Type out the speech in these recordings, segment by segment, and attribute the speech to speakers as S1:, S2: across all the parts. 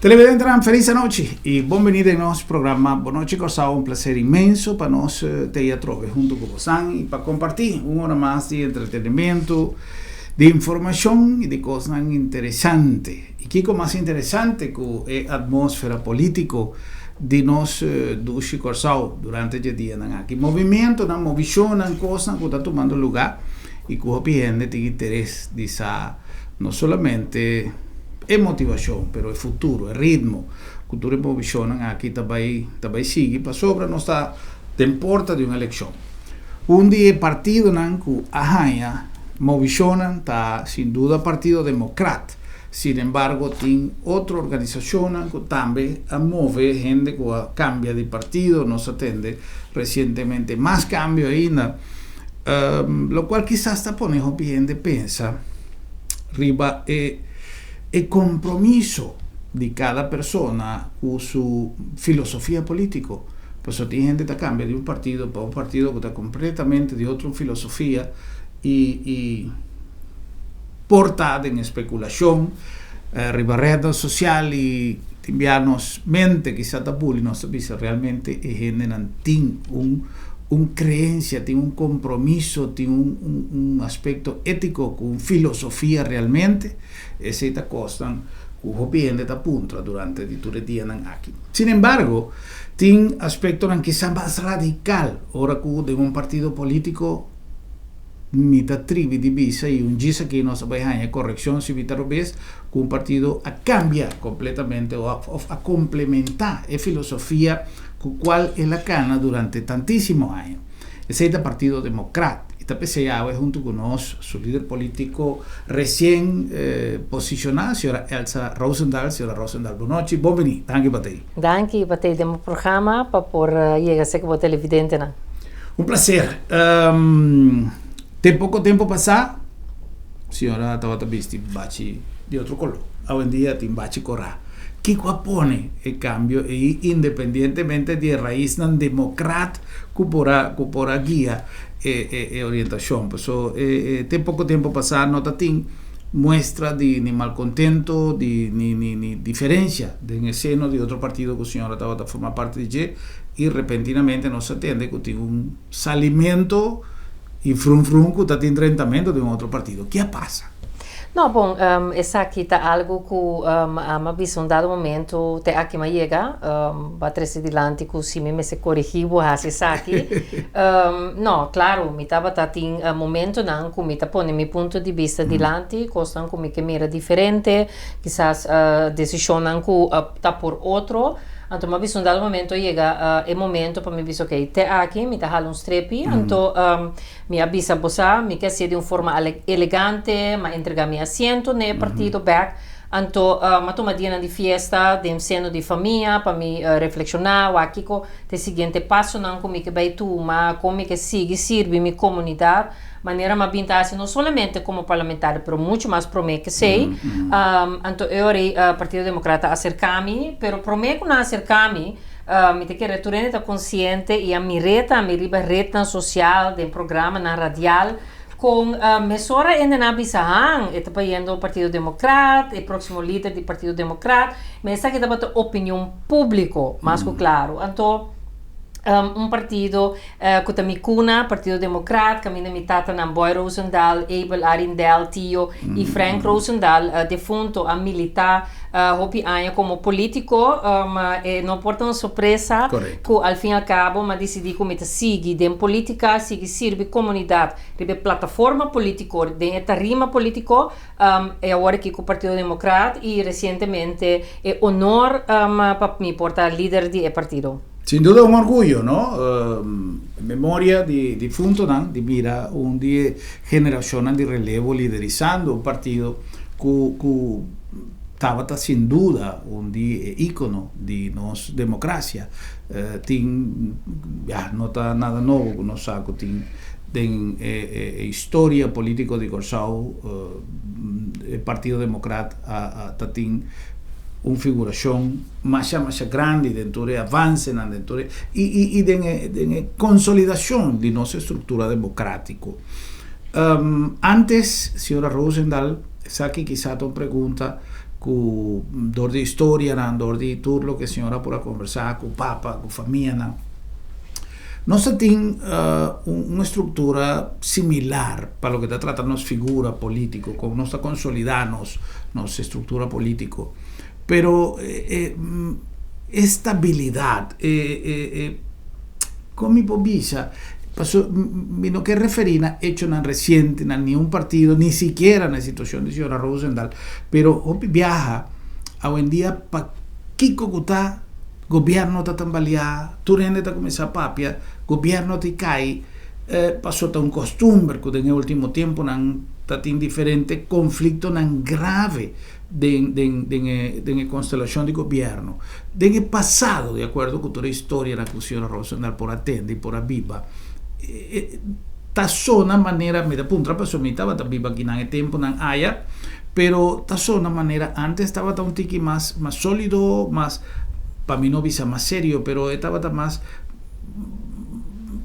S1: Televidentenan, felis anochi i bon bini den nos programa Bon Nochi Kòrsou. Un plaser inmenso pa nos t'ei atrobe huntu ku bosan i pa kompartí un ora mas di entretenimentu, di informashon i di kosnan interesante. I kiko mas interesante ku e atmósfera polítiko di nos dushi Kòrsou durante dje dianan aki. Movimentunan, movishonnan, kosnan ku ta tumando lugá i ku hopi hende tin interes di sa. No solamente e motivacion, pero e futuro, e ritmo cu tur e movicionnan aki ta bay ta bay sigui pasobra nos ta den porta di un eleccion. Un di e partidonan cu a haña movicionnan ta sin duda Partido Democrat. Sin embargo tin otro organisacionnan cu tambe a move hende cu a cambia di partido, nos a tende recientemente mas cambio ainda. Lokual kisas ta pone hopi hende pensa riba e e kompromiso di kada persona ku su filosofia polítiko. Pasobra tin hende ta kambia di un partido pa un partido ku ta kompletamente di otro filosofia i i por ta den espekulashon riba retnan sosial i tin bia nos mente kisas ta buli nos ta bisa realmente e hendenan tin un un creencia, tin un compromiso, tin un un un aspecto etico cu un filosofia realmente, esey ta cosnan cu hopi hende ta puntra durante di tur e dianan aki. Sin embargo, tin aspectonan kisa mas radical ora cu den un partido politico mi ta tribi di bisa y un djis aki nos a bay haña correccion si mi ta robes, cu un partido a cambia completamente of a complementa e filosofia ku kual el a kana durante tantísimo aña. Esei ta Partido Demokrat i ta p'esei awe huntu ku nos su lider polítiko resien posishoná, señora Elsa Rozendal. Señora Rozendal, bon nochi, bon bini. Danki pa t'ei.
S2: Danki pa t'ei den bo programa pa por yega serka bo televidentenan.
S1: Un plaser. Te poko tempu pasá señora tabata bisti bachi di otro koló. Awendia tin bachi korá. Kiko a pone e kambio ei independientemente di e raisnan demokrat ku por a ku por a guia e e e orientashon? Paso e e te poko tempu pasá no ta tin muestra di ni malkontento di ni ni ni diferensia den e seno di otro partido ku señora tabata forma parti di dje i repentinamente nos a tende ku tin un salimento i frun frun ku ta tin drentamentu den un otro partido. Ke a pasa?
S2: No, bon, esaki ta algu ku ami a bisa un dado momento te aki mi a yega, bo a trese dilanti ku si mi mester korigí bo hasi esaki. No, klaru, mi tabata tin momentonan ku mi ta pone mi punto di bista dilanti, kosnan ku mi ke mira diferente, kisas desishonnan ku ta por otro. Anto mi a bisa un dado momento a yega e momento pa mi bisa okey, te aki mi ta hala un strepi, anto Mi a bisa bo sa, mi ke hasié di un forma elegante, m'a entregá mi asiento n'e partido bèk. Anto m'a tuma dianan di fiesta den seno di famia pa mi reflekshoná, wak kiko ta e siguiente pasonan ku mi ke bai tuma, kon mi ke sigui sirbi mi komunidat, manera m'a bin ta hasi no solamente komo parlamentario pero muchu mas promé k'esei. Anto e ora ei Partido Demokrata a aserká mi, pero promé ku nan a aserká mi, Mi ta kere tur hende ta konsiente i a mir'é tambe riba retnan sosial, den programanan radial, kon mesora hendenan a bisa han, e ta bayendo Partido Demokrat, e próksimo lider di Partido Demokrat, ma esaki tabata opinion públiko, mas ku klaru. Anto un partido ku ta mi kuna, Partido Demokrat, kaminda mi tatanan Boy Rozendal, Abel Arrindell, Tio, i Frank Rozendal, defunto, a militá hopi aña komo polítiko. E no por ta un sorpresa ku al fin al kabo mi a disidí ku mi ta sigui den polítika, sigui sirbi komunidat riba e plataforma polítiko, den e tarima polítiko, e awor aki ku Partido Demokrat i resientemente e honor pa mi por ta lider di e partido.
S1: Sin duda un orguyo, no? Memoria di difuntonan, di mira un di e generacionnan di relevo liderisando un partido cu cu tabata sin duda un di e icono di nos democracia. Tin, ya, no ta nada nobo cu nos sa cu tin den e e historia politico di Corsou e Partido Democrat a ta tin un figuracion masha masha grandi den tur e avancenan den tur e i i i den e den e consolidacion di nos estructura democratico. Antes, señora Rozendal, esaki kisa ta un pregunta Ku dor di historianan, dor di tur loke señora por a kombersá ku papa, ku famianan. Nos ta tin un estruktura similar pa loke ta trata nos figura polítiko, kon nos ta konsolidá nos nos estruktura polítiko. Pero e estabilidat, e e kon mi por bisa? Paso mi no ke referí na echonan resiente na niun partido, ni sikiera na e situashon di señora Rozendal, pero hopi biaha awendia pakiko ku ta gobierno ta tambaleá, tur hende ta kuminsá papia, gobierno ta kai, paso ta un kostumber ku den e ultimo tempunan ta tin diferente konfliktonan grave den den den e den e konstelashon di gobierno. Den e pasado, di akuerdo ku tur e historianan ku señora Rozendal por a tende i por a biba, ta sona manera, mi ta puntra pasobra mi tabata biba akinan e tempunan aya, pero ta sona manera antes tabata un tiki mas mas solido, mas, pa mi no bisa mas serio, pero e tabata mas,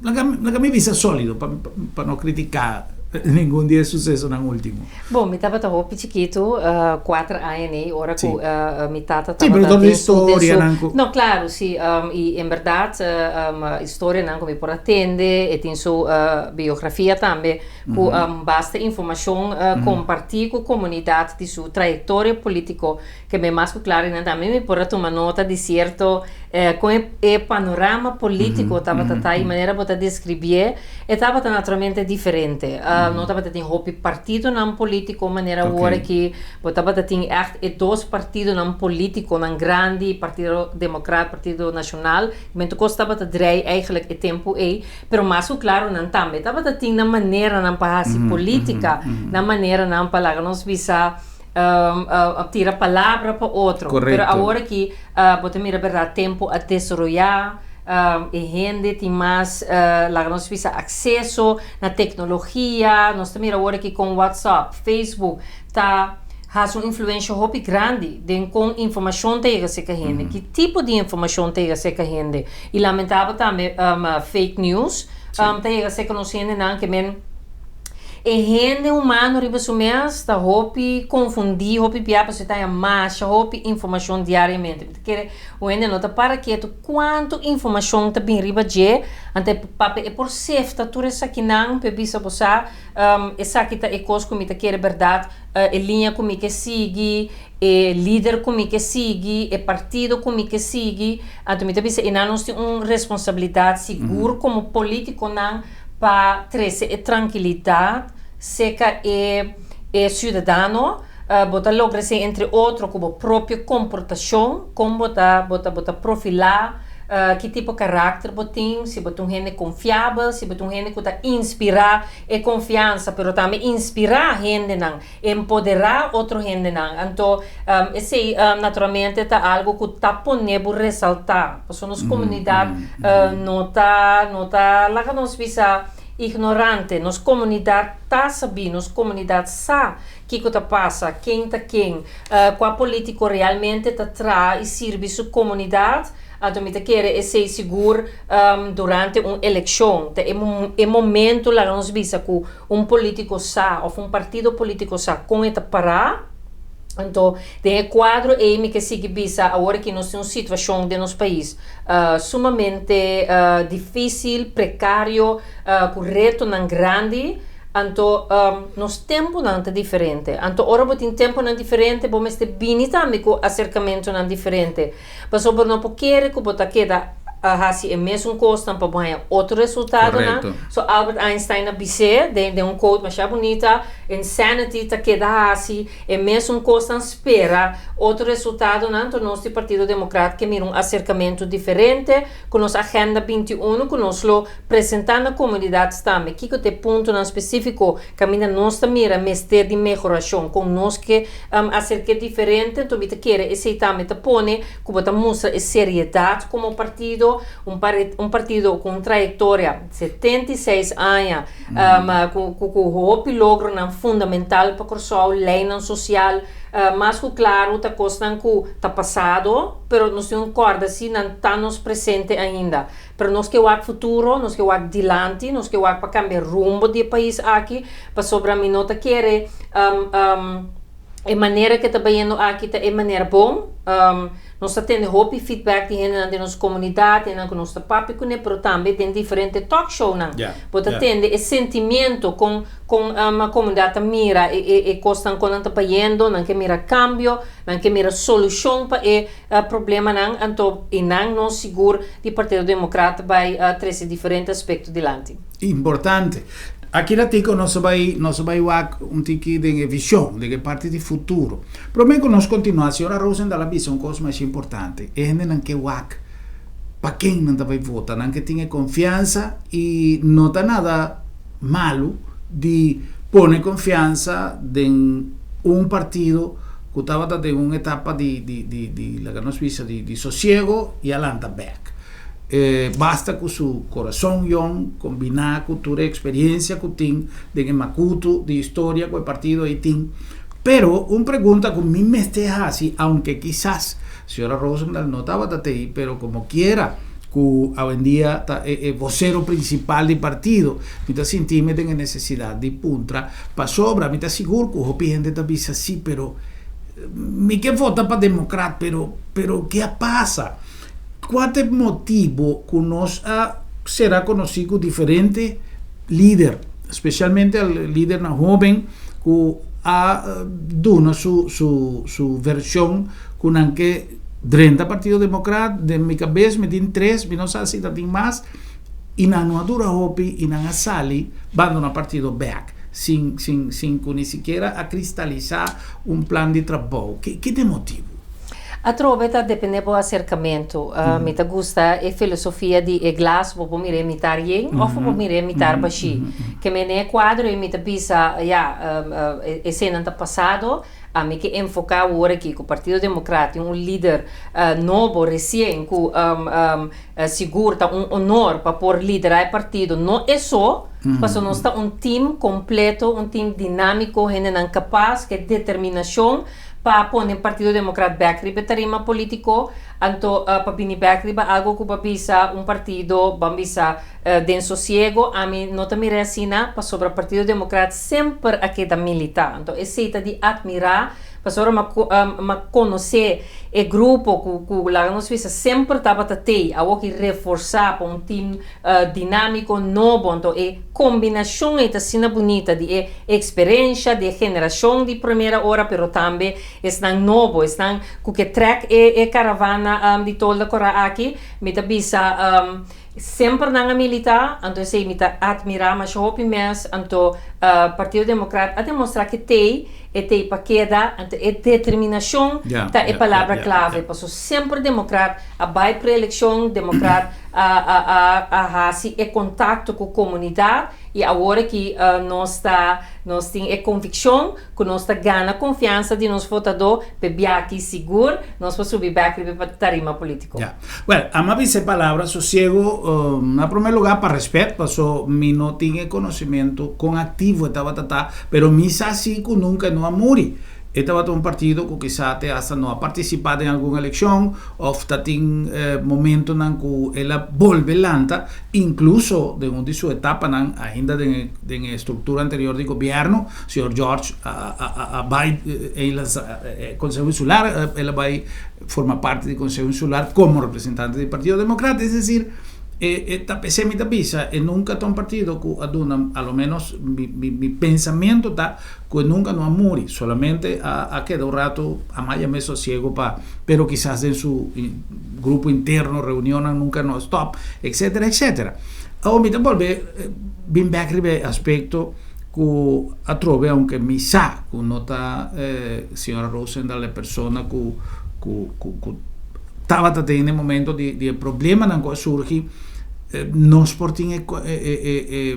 S1: laga laga mi bisa solido pa pa no kritiká ningun di e susesonan ultimo.
S2: Bon, mi tabata hopi chikitu, kuater aña nei, ora ku mi tata tabata den su, den su, no, klaru, si, i en bèrdat historianan ku mi por a tende, e tin su biografia tambe, ku basta informashon kompartí ku komunidat di su trayektoria polítiko, ke mi mas ku klaru einan tambe mi por a tuma nota di sierto kon e panorama polítiko tabata ta i manera bo ta deskribié e tabata naturalmente diferente. No tabata tin hopi partidonan polítiko manera awor aki, bo tabata tin ègt e dos partidonan polítikonan grandi, Partido Demokrat, Partido Nashonal, men tur kos tabata drei eigentlik e tempu ei. Pero mas ku klaru nan tambe tabata tin nan maneranan pa hasi polítika, nan maneranan pa laga nos bisa tira palabra pa otro. Pero awor aki bo ta mira bèrdat tempu a desaroyá, e hende tin mas laga nos bisa akseso na teknologia, nos ta mira awor aki kon WhatsApp, Facebook ta hasi un influensha hopi grandi den kon informashon ta yega serka hende, ki tipo di informashon ta yega serka hende. I lamentabel tambe fake news ta yega serka nos hendenan ke men e hende humano riba su mes ta hopi konfundí hopi bia pasobra e ta haña masha hopi informashon diariamente. Mi ta kere un hende no ta para ketu kuantu informashon ta bin riba dje ante papia e por sefta tur esakinan pa e bisa bo sa esaki ta e kos ku mi ta kere bèrdat e liña ku mi ke sigui E lider ku mi ke sigui, e partido ku mi ke sigui, anto mi ta bisa einan nos tin un responsabilidat sigur komo politikonan pa trese e trankilidat seka e e siudadano. Bo ta logra esei entre otro ku bo propio komportashon, kon bo ta bo ta bo ta profilá. Ki tipo karakter bo tin, si bo ta un hende konfiabel, si bo ta un hende ku ta inspirá e konfiansa, pero tambe inspirá hendenan, empoderá otro hendenan. Anto, esei naturalmente ta algu ku ta pone bo resaltá, pasobra nos komunidat no ta no ta laga nos bisa ignorante, nos komunidat ta sabí, nos komunidat sa kiko ta pasa, ken ta ken, kua polítiko realmente ta traha i sirbi su komunidat. Anto mi ta kere esei sigur durante un elekshon. Ta e momento laga nos bisa ku un polítiko sa òf un partido polítiko sa kon e ta pará. Anto den e kuadro ei mi ke sigui bisa awor aki nos tin un situashon den nos pais sumamente difísil, prekario, ku retonan grandi. Anto nos tempunan ta diferente. Anto ora bo tin tempunan diferente bo mester bini tambe ku aserkamentunan diferente. Pasobra bo no por kere ku bo ta keda hasi e mesun kosnan pa bo haña otro resultadonan. So Albert Einstein a bis'é den un quote masha bunita, Insanity ta keda hasi e mesun kosnan spera otro resultadonan. Anto nos di Partido Demokrat ke mira un aserkamentu diferente ku nos Agenda 21 ku nos lo presentá na komunidat tambe. Kiko ta e puntonan spesífiko kaminda nos ta mira mester di mehorashon? Kon nos ke aserk'é diferente? Anto mi ta kere esei tambe ta pone ku bo ta mustra e seriedat komo partido, un un partido ku un trayektoria 76 aña ku ku hopi logronan fundamental pa Kòrsou, leinan sosial, mas ku klaru ta kosnan ku ta pasado, pero nos tin ku kòrda si nan ta nos presente ainda. Pero nos ke wak futuro, nos ke wak dilanti, nos ke wak pa kambia rumbo di e pais aki, pasobra mi no ta kere E manera ku ta bayendo aki ta e manera bon. Nos ta tene hopi feedback di hende den nos komunidat, hende ku nos ta papia kuné, pero tambe den diferente talk show nan. Bo ta tende e sentimentu kon e komunidat ta mira e kosnan kon nan ta bayendo, nan ke mira kambio, nan ke mira solushon pa e problemanan, anto i nan nos sigur di Partido Democrat bai trese diferente aspekto dilanti.
S1: Importante. Aki ratico nos bai wak un tiki di vishon, di parti di futuro. Promé ku nos kontinuá, señora Rozendal a bisa un kos mas importante. E hendenan ke wak pa ken nan ta bai vota, nan ke tin konfiansa i no ta nada malu di pone konfiansa den un partido ku tabata den un etapa di laga nos bisa di sosiego i a lanta bèk. Basta ku su kurason yòn, kombiná ku tur eksperensia ku tin, di makutu, di historia ku e partido ei tin. Pero un pregunta ku mi mester hasi, aunke kisas señora Rozendal no tabata ei, pero como quiera, ku hoy en dia ta e vocero prinsipal di partido, mi ta sinti mi tin nesesidat di puntra pasobra, mi ta sigur ku hopi hende ta bisa sí, pero mi ke vota pa Democrat, pero kiko a pasa? Kua ta e motibu ku nos a será konosí ku diferente lider, spesialmente lidernan hóben ku a duna su vershon ku nan ke drenta Partido Democrat, den mi kabes mi tin tres, mi no sa si tin mas, i nan no a dura hopi i nan a sali bandoná partido bèk, sin ku ni sikiera a kristalisá un plan di trabou. Kiko ta e motibu?
S2: Atrobe ta dependé bo aserkamentu. Mi ta gusta e filosofia di e glas, bo por mira mitar yen òf bo por mira mitar bashí. Ke men e kuadro i mi ta bisa, ja, esei ta pasado, ami ke enfoká awor aki ku Partido Democrat tin un lider nobo resien ku sigur ta un honor pa por liderá e partido. No e so, pasobra nos ta un team kompleto, un team dinámiko, hendenan kapas, ku determinashon pa pone Partido Democrat bèk riba tarima polítiko, anto pa bini bèk riba algu ku pa bisa un partido, ban bisa den sosiego, ami no ta mira asina, pasobra Partido Democrat semper a keda militá. Anto esei ta di admirá, pasobra m'a konosé e grupo ku laga nos bisa semper tabata tei, awor ku reforsá pa un team dinámiko nobo, anto e kombinashon ei ta asina bunita di e eksperensia, di generashon di promé ora, pero tambe esnan nobo, esnan ku ke trek e karavana di tolda kòrá aki, mi ta bisa semper nan a militá, anto esei mi ta admirá masha hopi mes, anto Partido Democrat a demostrá ku tei, e tei pa keda, anto e determinashon ta e palabra klave, pasobra semper Democrat a bai pre-elekshon, Democrat a hasi e kontakto ku komunidat i awor aki nos tin e konvikshon ku nos ta gana konfiansa di nos votadó, p'e biaha aki sigur nos por subi bèk riba tarima polítiko.
S1: Yeah. Well, ami a bisa palabra sosiego, na promé lugá pa rèspèt, pasobra mi no tin konosementu kon aktivo tabata ta, pero mi sa sí ku nunka no a muri. E tabata un partido ku kisas hasta no a partisipá den algun elekshon, òf tatin momentonan ku el a bolbe lanta, inkluso den un di su etapanan, ainda den struktura anterior di gobièrnu, señor George a bai Konseho Insular, el a bai forma parti di Konseho Insular komo representante di Partido Democrat, es desir, e ta p'esei mi ta bisa, e nunka ta un partido ku a duna, a lo menos mi pensamentu ta ku nunka no a muri, solamente a keda un ratu a maya sosiego pa, pero kisas den su grupo interno, reunion nunka no stop, etcétera, etcétera. Awor mi ta bolbe bin bèk riba aspekto ku atrobe, aunke mi sa ku no ta señora Rozendal e persona ku tabata den momento di problemanan ku a surgi, nos por tin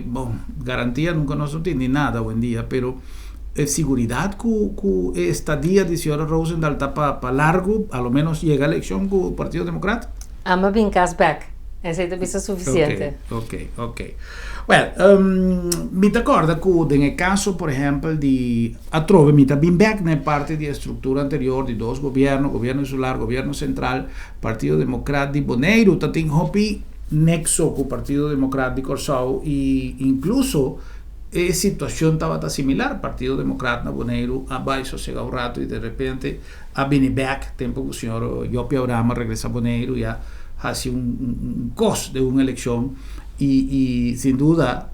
S1: bon, garantia nunka nos no tin nada hoy en dia, pero seguridat ku estadia di señora Rozendal ta pa largu, a lo menos yega elekshon ku Partido Democrat.
S2: Ami a bin kas bèk. Esei ta bisa sufisiente.
S1: Ok. Well, mi ta kòrda ku den kaso, por ehèmpel, di atrobe mi ta bin bèk na parti di struktura anterior di dos gobièrnu, gobièrnu insular, gobièrnu sentral, Partido Democrat di Boneiru, tatin hopi nexo ku Partido Democrat di Kòrsou i inkluso E situashon tabata similar, Partido Demokrat na Boneiru a bai sosegá un ratu i de repente a bini bèk tempu ku señor Jopie Abraham a regresá Boneiru i a hasi un kos den un elekshon i i sin duda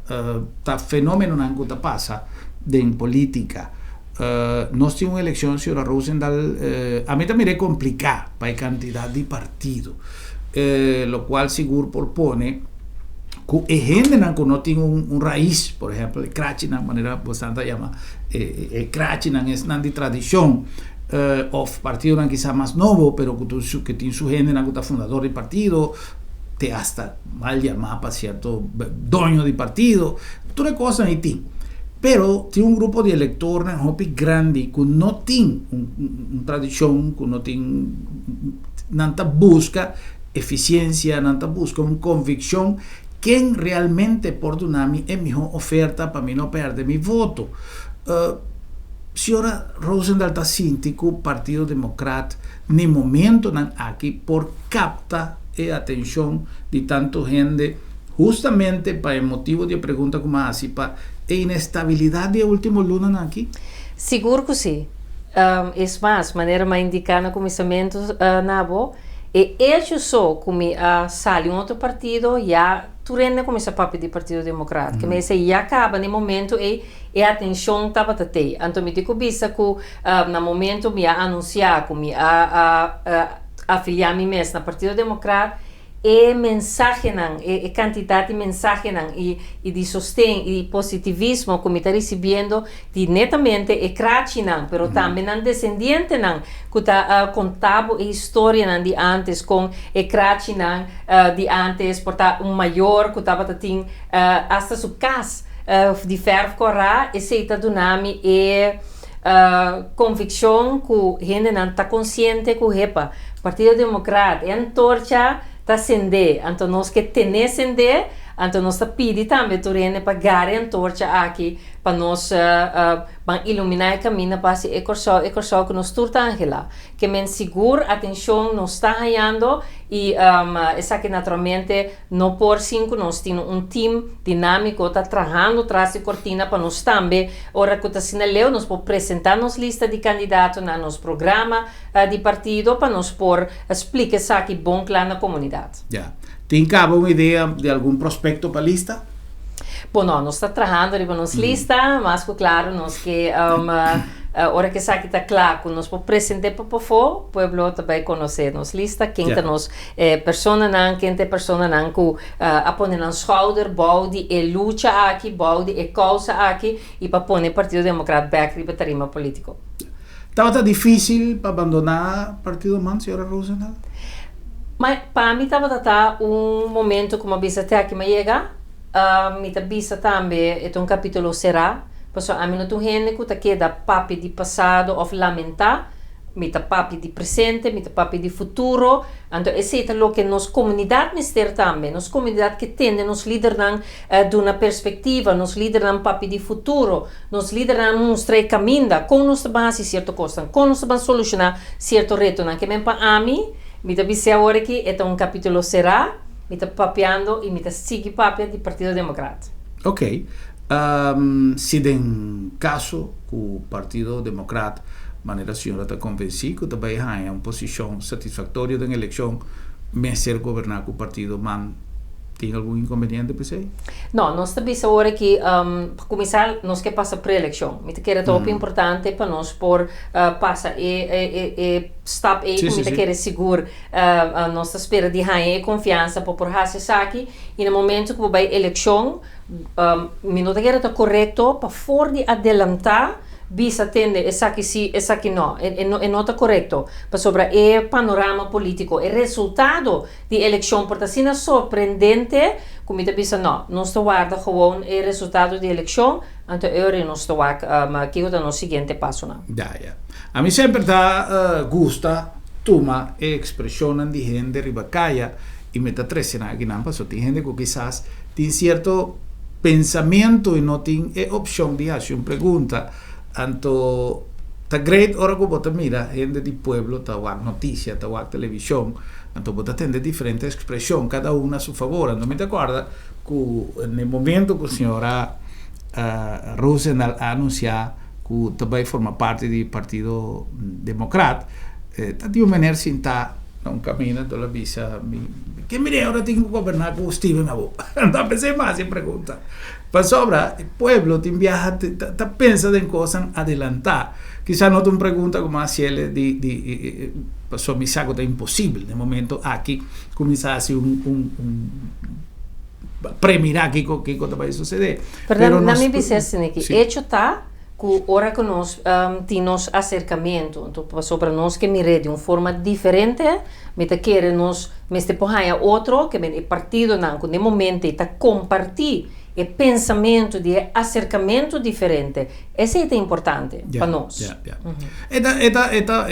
S1: ta fenómenonan ku ta pasa den polítika. Nos tin un elekshon señora Rozendal ami ta mir'é kompliká pa e kantidat di partido lokual sigur por pone ku e hendenan ku no tin un rais, por ehèmpel e krachinan manera bosan ta yama e krachinan esnan di tradishon òf partidonan kisas mas nobo pero ku ku tin su hendenan ku ta fundador di partido te asta mal yamá pa sierto doño di partido, tur e kosnan ei tin. Pero tin un grupo di elektornan hopi grandi ku no tin un tradishon, ku no tin nan ta buska Efisiensia, nan ta buska un konvikshon ken realmente por duna mi e mihó oferta pa mi no pèrdè mi voto. Señora Rozendal ta sinti ku Partido Demokrat n'e momentonan aki por kapta e atenshon di tantu hende hustamente pa e motibu di e pregunta ku mi a hasi pa e inestabilidat di e último lunanan aki?
S2: Sigur ku si. Es mas, manera mi a indiká na kuminsamentu na bo, E echo so ku mi a sali un otro partido ya tur hende a kuminsá papia di Partido Demokrat. Ke mester ya kaba na e momento ei e atenshon tabata tei. Anto mi tin ku bisa ku na momento mi a anunsiá ku mi a afiliá mi mes na Partido Demokrat, E mensahenan, e kantidat di mensahenan i i di sosten i positivismo ku mi ta risibiendo di netamente e krachinan, pero tambe nan desendientenan ku ta konta bo e historianan di ántes, kon e krachinan di ántes por ta un mayor ku tabata tin asta su kas di fèrf kòrá, esei ta duna mi e Konvikshon ku hendenan ta konsiente ku hepa, Partido Demokrat, e antorcha ta sendé, anto nos ke tené sendé, anto nos ta pidi tambe tur hende pa gara e antorcha aki pa nos ban iluminá e kaminda pa hasi e Kòrsou e Kòrsou ku nos tur ta anhelá. Ke men sigur atenshon nos ta hañando i esaki naturalmente no por sin ku nos tin un tim dinámiko ta trahando tras di kortina pa nos tambe ora ku ta asina leu nos por presentá nos lista di kandidato na nos programa di partido pa nos por splika esaki bon kla na komunidat.
S1: Ya. Tin kaba un idea di algun prospekto pa lista?
S2: Bo no, nos ta trahando riba nos lista, mas ku klaru nos ke ora ku esaki ta kla ku nos por present'é pa pafó, pueblo ta bai konosé nos lista, ken ta nos personanan, ken ta e personanan ku a pone nan schouder bou di e lucha aki, bou di e kousa aki i pa pone Partido Demokrat bèk riba tarima polítiko.
S1: Tabata difísil pa bandoná Partido Man, señora Rosendahl?
S2: Ma pa mi tabata ta un momento ku mi a bisa te aki mi a yega. Mi ta bisa tambe e ta un kapítulo será, pasobra ami no ta un hende ku ta keda papia di pasado òf lamentá. Mi ta papia di presente, mi ta papia di futuro. Anto esei ta loke nos komunidat mester tambe. Nos komunidat ke tende nos lidernan duna perspektiva, nos lidernan papia di futuro, nos lidernan mustra e kaminda, kon nos ta ban hasi sierto kosnan, kon nos ta ban solushoná sierto retonan. Ke men pa ami, mi ta bis'é awor aki, e ta un kapítulo será, mi ta papiando i mi ta sigui papia di Partido Demokrat.
S1: Ok. Si den kaso ku Partido Demokrat, manera señora ta konvensí ku ta bai haña un posishon satisfaktorio den elekshon, mester goberná ku Partido man, tin algun inkonveniente p'esei?
S2: No, nos ta bisa ora ki pa kuminsá nos ke pasa preelekshon. Mi ta kere ta hopi importante pa nos por pasa e stap ei ku mi ta kere sigur nos ta spera di haña e konfiansa pa por hasi esaki i na momento ku bo bai elekshon mi no ta kere ta korekto pa for di adelantá bisa tende esaki si esaki no. E no ta korekto pasobra e panorama polítiko, e resultado di elekshon por ta asina sorprendente ku mi ta bisa no, nos ta warda gewoon e resultado di elekshon anto e ora nos ta wak kiko ta nos siguiente pasonan.
S1: Ya, ya. Ami semper ta gusta tuma e ekspreshonnan di hende riba kaya i mi ta trese nan akinan pasobra tin hende ku kisas tin sierto pensamentu i no tin e opshon di hasi un pregunta. Anto ta great ora ku bo ta mira hende di pueblo ta wak notisia, ta wak televishon, anto bo ta tende diferente ekspreshon, kada un na su fabor. Anto mi ta kòrda ku na e momento ku señora. Roosendaal a anunsiá ku ta bai forma parti di Partido Demokrat, ta tin un meneer sintá na un kaminda, anto el a bisa mi, Ke mir'é ora tin ku goberná ku Steven abo? Anto a pens'é mas e pregunta. Pasobra e pueblo tin biaha ta pensa den kosnan adelantá. Kisas no ta un pregunta ku mas hasiel di di pasobra mi sa ku ta imposibel na e momento aki kuminsá hasi un un un premirá kiko kiko ta bai susedé.
S2: Pero na mi bisa esaki, echo ta ku ora ku nos tin nos aserkamentu, anto pasobra nos ke mir'é di un forma diferente, mi ta kere nos mester por haña otro, ke men e partidonan ku den momento ei ta kompartí e pensamentu di e aserkamentu diferente. Esei ta importante pa nos.
S1: Ya, ya. E ta, e ta, e ta,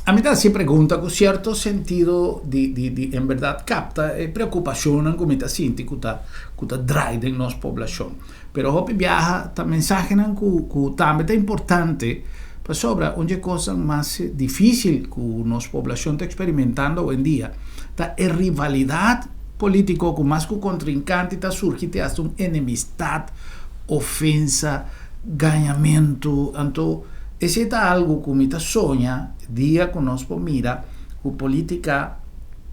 S1: ami ta hasi pregunta ku sierto sentido di, di, di en bèrdat kapta e preokupashonnan ku mi ta sinti ku ta, ku ta drai den nos poblashon. Pero hopi biaha ta mensahenan ku, ku tambe ta importante pasobra un dje kosnan mas difísil ku nos poblashon ta eksperimentando awendia ta e rivalidat polítiko ku mas ku kontrinkante ta surgi te hasta un enemistat, ofensa, gañamentu. Anto esei ta algu ku mi ta soña dia ku nos por mira ku polítika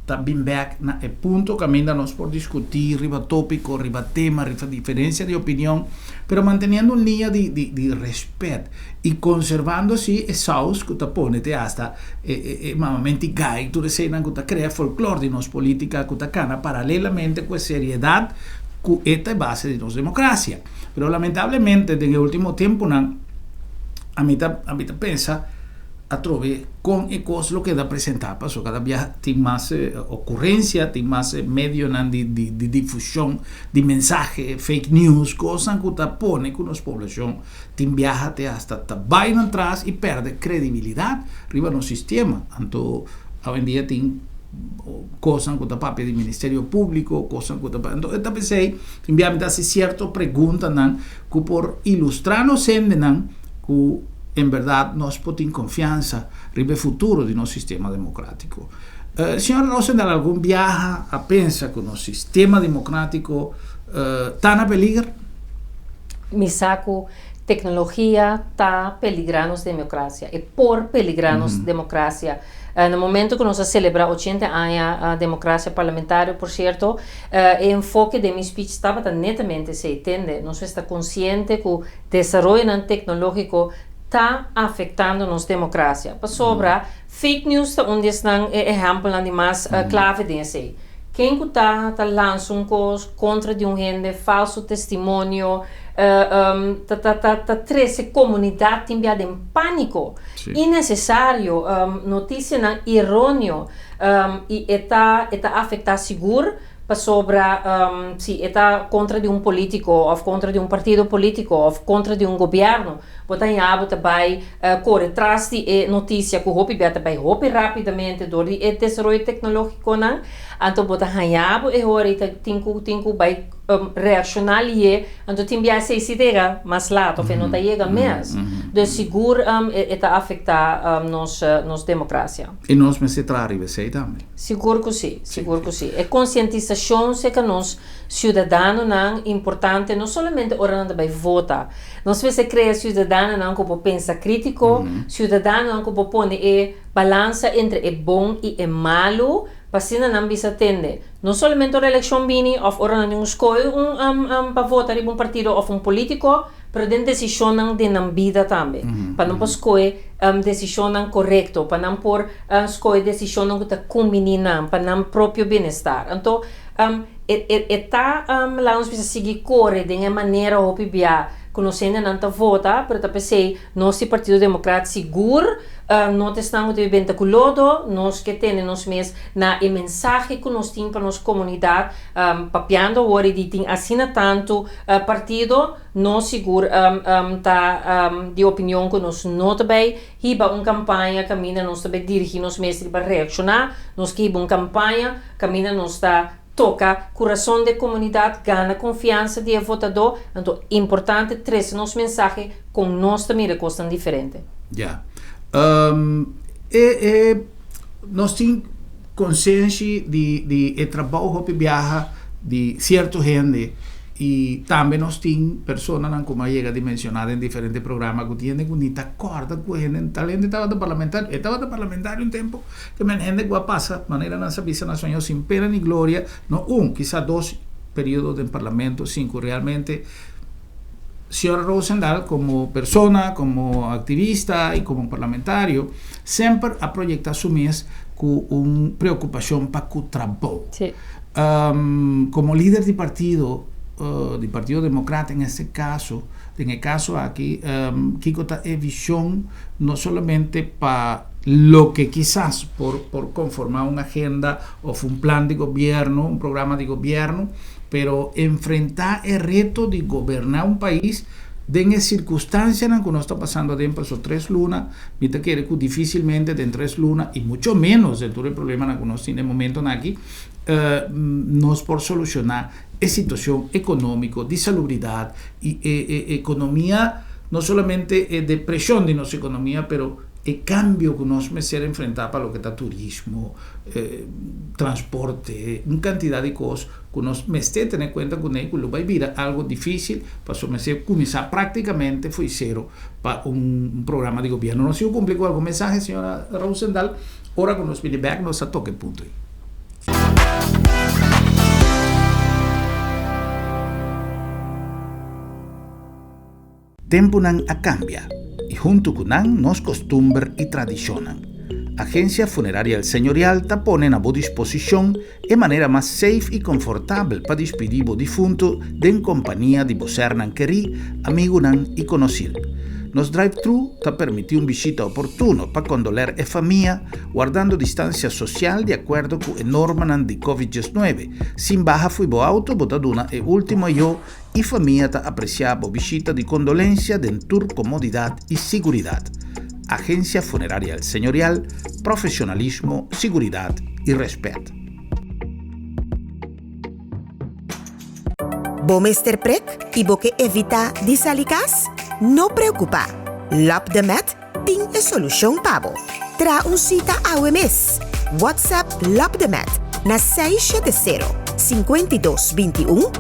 S1: ta bin bèk na e punto kaminda nos por diskutí riba tópiko, riba tema, riba diferensia di opinion, pero manteniendo un liña di di di rèspèt i konservando así e saus ku ta pone te hasta e e e mamamenti gai, tur eseinan ku ta krea folklor di nos polítika ku ta kana paralelamente ku e seriedat ku e ta e base di nos demokrasia. Pero lamentablemente den e último tempunan ami ta ami ta pensa atrobe kon e kos lo keda presentá paso kada biaha tin mas okurensia, tin mas medionan di di di difushon di mensahe, fake news, kosnan ku ta pone ku nos poblashon tin biaha te hasta ta bai nan tras i pèrdè kredibilidat riba nos sistema. Anto awendia tin kosnan ku ta papia di Ministerio Públiko, kosnan ku ta papia, anto ta p'esei tin biaha mi ta hasi sierto preguntanan ku por ilustrá nos hendenan ku en bèrdat nos por tin konfiansa riba e futuro di nos sistema demokrátiko. Señor Rosendal algun biaha a pensa ku nos sistema demokrátiko ta na peliger?
S2: Mi sa ku teknologia ta peligrá nos demokrasia, e por peligrá nos demokrasia. Na momento ku nos a selebrá ochenta aña demokrasia parlamentario, por sierto, e enfoke den mi speech tabata netamente esei, tende, nos mester ta konsiente ku desaroyonan teknológiko ta afektando nos demokrasia. Pasobra fake news ta un di esnan e ehèmpelnan di mas klave den esei. Ken ku ta ta lansa un kos kontra di un hende, falso testimonio, ta ta ta ta trese komunidat tin bia den pániko innesesario, notisianan eróneo i e ta e ta afektá sigur pasobra si e ta kontra di un polítiko òf kontra di un partido polítiko òf kontra di un gobièrnu bo ta haña bo ta bai kore tras di e notisia ku hopi bia ta bai hopi rápidamente dor di e desaroyo teknológikonan anto bo ta haña bo e ora i ta tin ku tin ku bai reakshoná lié anto tin bia esei si ta yega mas lat òf e no ta yega mes dus sigur e ta afektá nos nos demokrasia.
S1: I nos mester traha riba esei tambe.
S2: Sigur ku si, sigur ku si. E konsientisashon serka nos siudadanonan importante no solamente ora nan ta bai vota. Nos mester krea siudadanonan ku por pensa krítiko, siudadanonan ku por pone e balansa entre e bon i e malu, pa asina nan bisa tende, no solamente ora elekshon bini òf ora nan tin un skohe un pa vota riba un partido òf un polítiko, pero den desishonnan den nan bida tambe, pa nan por skohe desishonnan korekto, pa nan por skohe desishonnan ku ta kumbiní nan, pa nan propio bienestar. Anto, e ta laga nos bisa sigui kore den e manera hopi bia ku nos hendenan ta vota, pero ta p'esei nos di Partido Demokrat sigur no ta esnan ku ta benta ku lodo, nos ke tene nos mes na e mensahe ku nos tin pa nos komunidat, papiando awor i di tin asina tantu partido, nos sigur ta di opinion ku nos no ta bai hiba un kampaña kaminda nos ta bai dirigí nos mes riba reakshoná, nos ke hiba un kampaña kaminda nos ta toka kurason di e komunidat, gana konfiansa di e votadó, anto importante trese nos mensahe kon nos ta mira e kosnan diferente.
S1: Ya. E e nos tin konsenshi di di e trabou hopi biaha di sierto hende. I tambe nos tin personanan ku mi a yega di menshoná den diferente programa ku tin hende ku ni ta kòrda ku hende tal hende tabata parlamentario. E tabata parlamentario un tempu ke men hende ku a pasa manera nan sa bisa na spañó sin pena ni gloria, no un, kisa dos periodo den parlamento sin ku realmente Señora Rozendal komo persona, komo aktivista i komo parlamentario semper a proyektá su mes ku un preokupashon pa ku trabou. Komo lider di partido, di Partido Demokrat en este kaso, den e kaso aki, kiko ta e vishon no solamente pa loke kisas por por konformá un agenda òf un plan di gobièrnu, un programa di gobièrnu, pero enfrentá e reto di goberná un pais den e sirkunstansianan ku nos ta pasando aden paso tres luna, mi ta kere ku difísilmente den tres luna i mucho ménos den tur e problemanan ku nos tin den momentonan aki, nos por solushoná e situashon ekonómiko di salubridat i e e ekonomia, no solamente e depreshon di nos ekonomia, pero e kambio ku nos mester enfrentá pa loke ta turismo, transporte, un kantidat di kos ku nos mester tene kuenta kuné ku lo bai bira algu difísil pasobra mester kuminsá práktikamente fo'i sero pa un programa di gobièrnu. Nos sigu kumpli ku algun mensahe, señora Rozendal, ora ku nos bini bèk nos ta toka e punto ei. Tempunan a kambia i huntu ku nan nos kostumber i tradishonnan. Agensia Funeraria El Señorial ta pone na bo disposishon e manera mas safe i konfortabel pa dispidí bo difuntu den kompania di bo sernan kerí, amigunan i konosir. Nos drive-thru ta permití un bishita oportuno pa kondoler e famia, wardando distansia sosial di akuerdo ku e normanan di Covid diesnuebe. Sin baha fo'i bo auto bo ta duna e último ayó I famia ta apresiá bo bishita di kondolensia den tur komodidat i siguridat. Agensia Funeraria El Señorial, profesionalismo, siguridat i rèspèt.
S3: Bo mester prek i bo ke evitá di sali kas? No preokupá! Lab de Med Tin e solushon pa bo. Traha un sita awe mes. WhatsApp Labdemed na 670 52 21,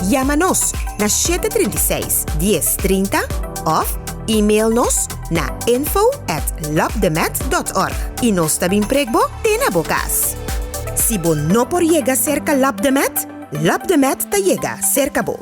S3: yama nos na 736 10 30 òf email nos na info at labdemed dot org i nos ta bin prek bo te na bo kas. Si bo no por yega serka Labdemed, Labdemed ta yega serka bo.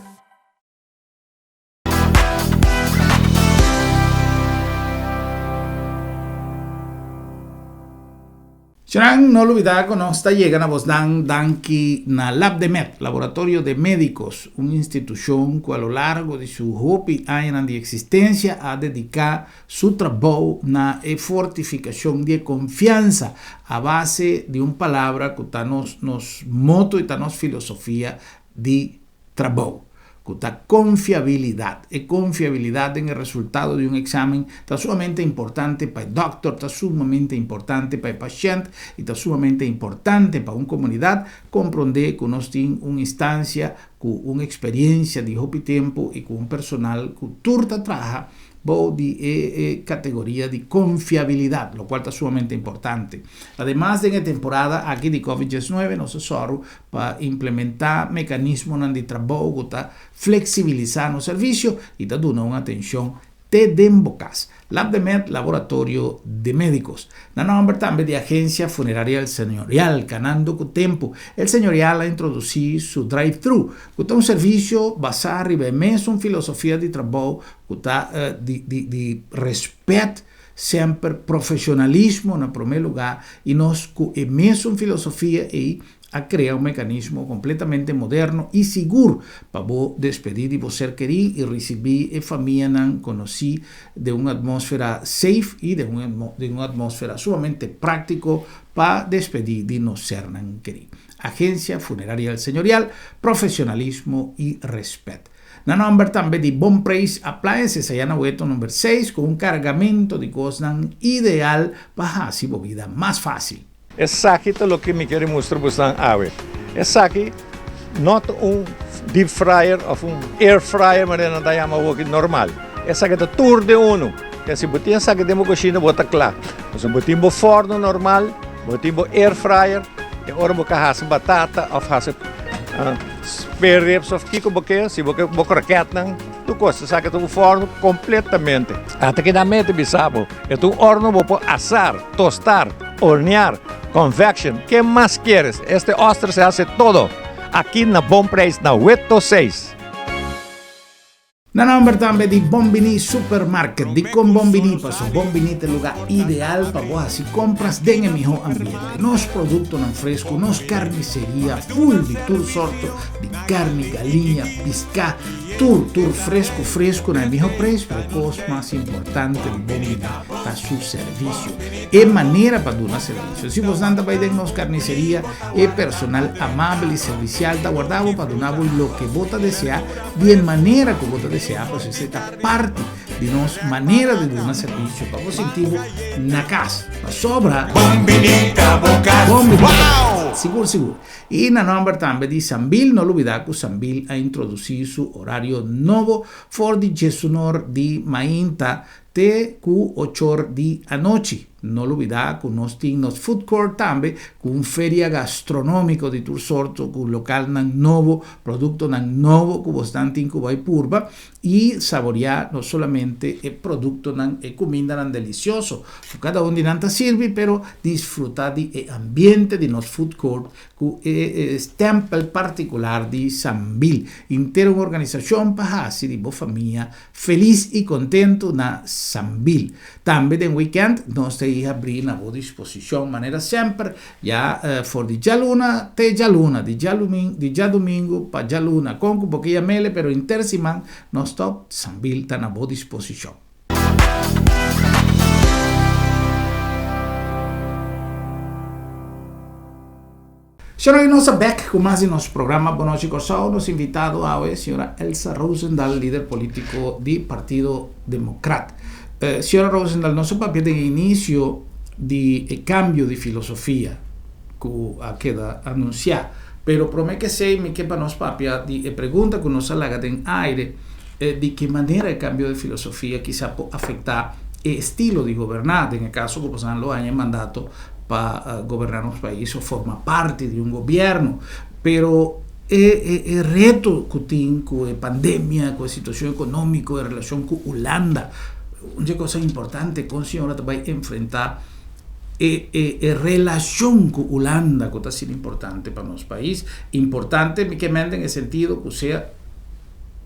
S1: Sharan, no lubida ku nos ta yega na bosnan danki na Labdemed, Laboratorio de Médicos, un institushon ku a lo largo di su hopi añanan di eksistensia a dediká su trabou na e fortifikashon di e konfiansa a base di un palabra ku ta nos nos moto i ta nos filosofia di trabou, ku ta konfiabilidat. E konfiabilidat den e resultado di un eksamen ta sumamente importante pa e dòkter, ta sumamente importante pa e pashènt i ta sumamente importante pa un komunidat komprondé ku nos tin un instansia ku un eksperiensia di hopi tempu i ku un personal ku tur ta traha bou di e categoria di confiabilidad, locual ta sumamente importante. Ademas den e temporada aki di Covid diesnuebe nos a sòru pa implementa mecanismonan di trabou cu ta flexibilisa nos servicio y ta duna un atencion te den bo cas. Labdemed, Laboratorio de Medicos. Na nomber tambe di Agencia Funeraria El Señorial, Canando cu Tempo, El Señorial a introduci su Drive-Thru, cu ta un servicio basa riba e mesun filosofia di trabou ku ta di di di respet semper profesionalismo na prome lugar y nos cu e mesun filosofia ey a crea un mecanismo completamente moderno y sigur pa bo despedi di bo ser keri y ricibi e famianan conoci den un atmosfera safe y den un den un atmosfera sumamente practico pa despedi di nos sernan keri. Agencia Funeraria El Señorial, profesionalismo y respet. Na nomber tambe di Bon Prijs Appliances aya na Weto number seis cu un cargamento di cosnan ideal pa haci bo bida mas facil.
S4: Esaki ta loke mi kere mustra bosnan awe. Esaki no ta un deep fryer of un air fryer manera nan ta yama awoki normal. Esaki ta tur den unu. Ke si bo tin esaki den bo kushina bo ta kla. Pasobra bo tin bo forno normal, bo tin bo air fryer, e ora bo ka hasi batata of hasi. Spare ribs of kiko bo ke, si bo ke bo kroketnan, tur kos. Esaki ta un fòrnu kompletamente. Ata ki nan mete bisa bo, e ta un òrnu bo por asar, tostar, hornear, convection, ke mas kieres? Este oster se hace todo aki na bon prijs na Weto seis.
S1: Na nomber tambe di Bon Bini Supermarket. Dikon Bon Bini? Paso Bon Bini ta e luga ideal pa bo hasi kompras den e miho ambiente. Nos produktonan fresku, nos karniseria ful di tur sorto di karni, galiña, piská, tur tur fresku fresku na e miho preis, pero e kos mas importante di Bon Bini ta su servisio. E manera pa duna servisio. Si bosnan ta bai den nos karniseria, e personal amabel i servisial ta warda bo pa duna bo loke bo ta deseá. Di e manera ku bo ta deseá, pues esei ta parti di nos manera di duna servisio pa bo sinti bo na kas. Pasobra.
S5: Bon bini ta bo kas.
S1: Bon bini ta bo kas. Sigur, sigur. I na nòmber tambe di Sambil, no lubidá ku Sambil a introdusí su orario nobo for di djesunor di mainta te ku ochor di anochi. No lubidá ku nos tin nos food court tambe ku un feria gastronómiko di tur sorto ku lokalnan nobo, produktonan nobo ku bosnan tin ku bai purba i saboriá no solamente e produktonan, e kumindanan delisioso ku kada un di nan ta sirbi pero disfrutá di e ambiente di nos food court ku e stèmpel partikular di Sambil. Henter un organisashon pa hasi di bo famia Felis i kontentu na Sambil. Tambe den wikènt nos ta i habrí na bo disposishon manera semper, ya for di djaluna te djaluna, di di djadumingu pa djaluna. Kon ku bo ke yam'ele pero henter siman nos tòg Sambil ta na bo disposishon. Señora y nos a bek cu mas di nos programa Bon Nochi Corsou. Nos invitado awe señora Elsa Rozendal, lider politico di Partido Democrat. Señora Rozendal, nos a papia den e inicio di e cambio di filosofia cu a keda anuncia. Pero prome ke esey mi ke pa nos papia di e pregunta cu nos a laga den aire, di ke manera e cambio di filosofia kisa por afecta e estilo di goberna, den e caso cu boso lo haña e mandato pa goberná nos pais o forma parti di un gobièrnu, pero e e reto ku tin ku e pandemia, ku e situashon ekonómiko, e relashon ku Hulanda, un dje kosa importante kon señora ta bai enfrentá e e e relashon ku Hulanda ku ta asina importante pa nos pais, importante mi ke mende den e sentido ku sea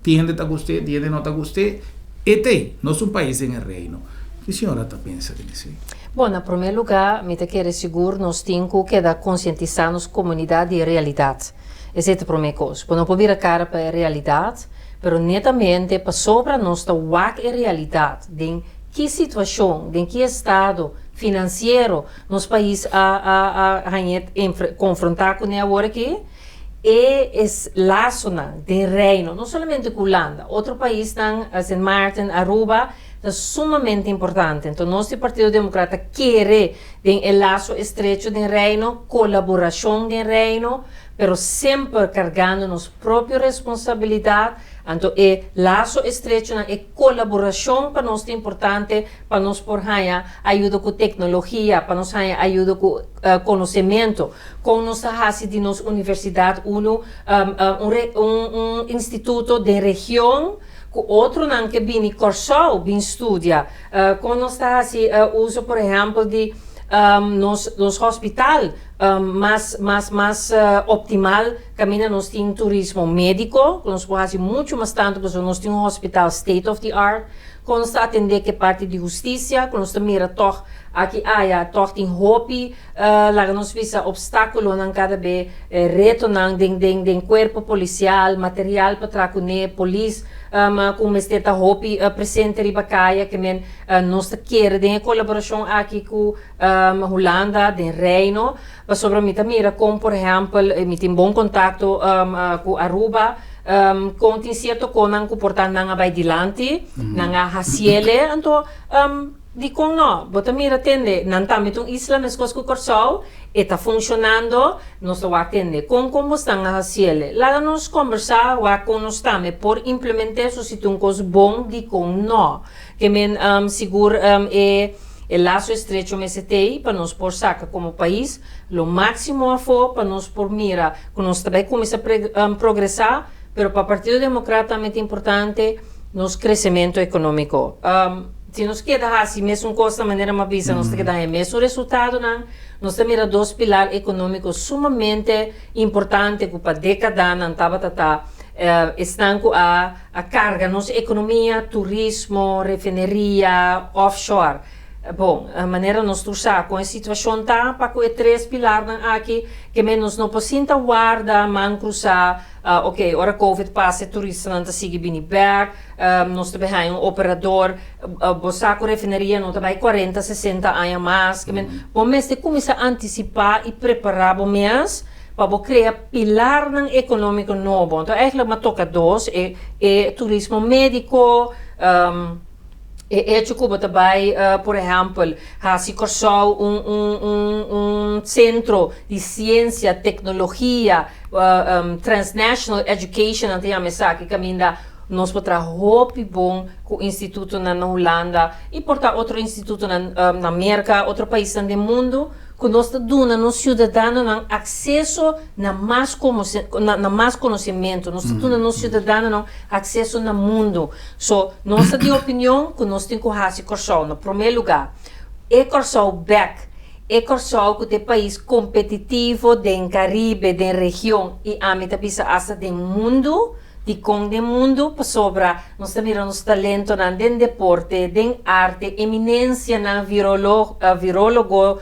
S1: tin hende ta gust'é, tin hende no ta gust'é, e t'ei, nos un pais den e Reino. Ki señora ta pensa den esei?
S2: Bon, na promé lugá mi ta kere sigur nos tin ku keda konsientisá nos komunidat di e realidat. Esei ta promé kos. Bo no por bira kara pa e realidat, pero netamente pasobra nos ta wak e realidat den ki situashon, den ki estado finansiero nos pais a a a hañ'é konfrontá kuné awor aki, E es lasonan den Reino, no solamente ku Hulanda, otro paisnan, Sint Maarten, Aruba, ta sumamente importante. Enton nos di Partido Democrat ta kere den e laso estrecho den Reino, kolaborashon den Reino, pero semper kargando nos propio responsabilidat. Anto e laso estrechonan, e kolaborashon pa nos ta importante pa nos por haña ayudo ku teknologia, pa nos haña ayudo ku konosementu. Kon nos ta hasi di nos universidat unu un instituto den region ku otronan ke bini Kòrsou bin studia? Kon nos ta hasi uso por ehèmpel di nos nos hospital mas mas mas optimal kaminda nos tin turismo médiko ku nos por hasi muchu mas tantu pasobra nos tin un hospital state of the art. Kon nos ta atendé ku e parti di hustisia ku nos ta mira tòg aki aya tòg tin hopi laga nos bisa opstákulonan kada be retonan den den den kuerpo polisial material pa traha kuné polis ku mester ta hopi presente riba kaya ke men nos ta kere den e kolaborashon aki ku Hulanda den Reino pasobra mi ta mira kon por ehèmpel mi tin bon kontakto ku Aruba kon tin sierto konan ku por ta nan a bai dilanti nan a hasiele anto dikon no bo ta mira tende nan tambe ta un isla meskos ku Kòrsou e ta funshonando nos ta wak tende kon kon bo stan a hasiele laga nos kombersá wak kon nos tambe por implement'é so si ta un kos bon dikon no ke men sigur e E laso estrecho mester t'ei pa nos por saca como pais Lo máksimo afó pa nos por mira ku nos ta bai kuminsá progresá, pero pa Partido Demokrat tambe ta importante nos kresementu ekonómiko. Si nos keda hasi mesun kos na manera mi a bisa, nos ta keda haña mesun resultadonan. Nos ta mira dos pilar ekonómiko sumamente importante ku pa dékadanan tabata ta esnan ku a karga nos ekonomia, turismo, refineria, offshore. Bon, manera nos tur sa kon e situashon ta pa ku e tres pilarnan aki, ke men nos no por sinta warda man krusá, ok, ora covid pasa e turistanan ta sigui bini bèk, nos ta bai haña un operador, bo sa ku refineria no ta bai kuarenta, sesenta aña mas, ke men bo mester kuminsá antisipá i prepará bo mes pa bo krea pilarnan ekonómiko nobo. Anto eigentlik mi a toka dos, e e turismo médiko, E echo ku bo ta bai, por ehèmpel, hasi Kòrsou un un un un sentro di siensia, teknologia, transnational education nan ta yama esaki, kaminda nos por traha hopi bon ku institutonan na Hulanda i por ta otro institutonan na Merka, otro paisnan den mundu. Ku nos ta duna nos siudadanonan akseso na mas na mas konosementu. Nos ta duna nos siudadanonan akseso na mundu. So, nos ta di opinion ku nos tin ku hasi Kòrsou na promé lugá. E Kòrsou bèk, e Kòrsou ku ta e pais kompetitivo den Karibe, den region i ami ta bisa asta den mundu. Dikon den mundu? Pasobra nos ta mira nos talentonan den deporte, den arte, eminensianan, virologo,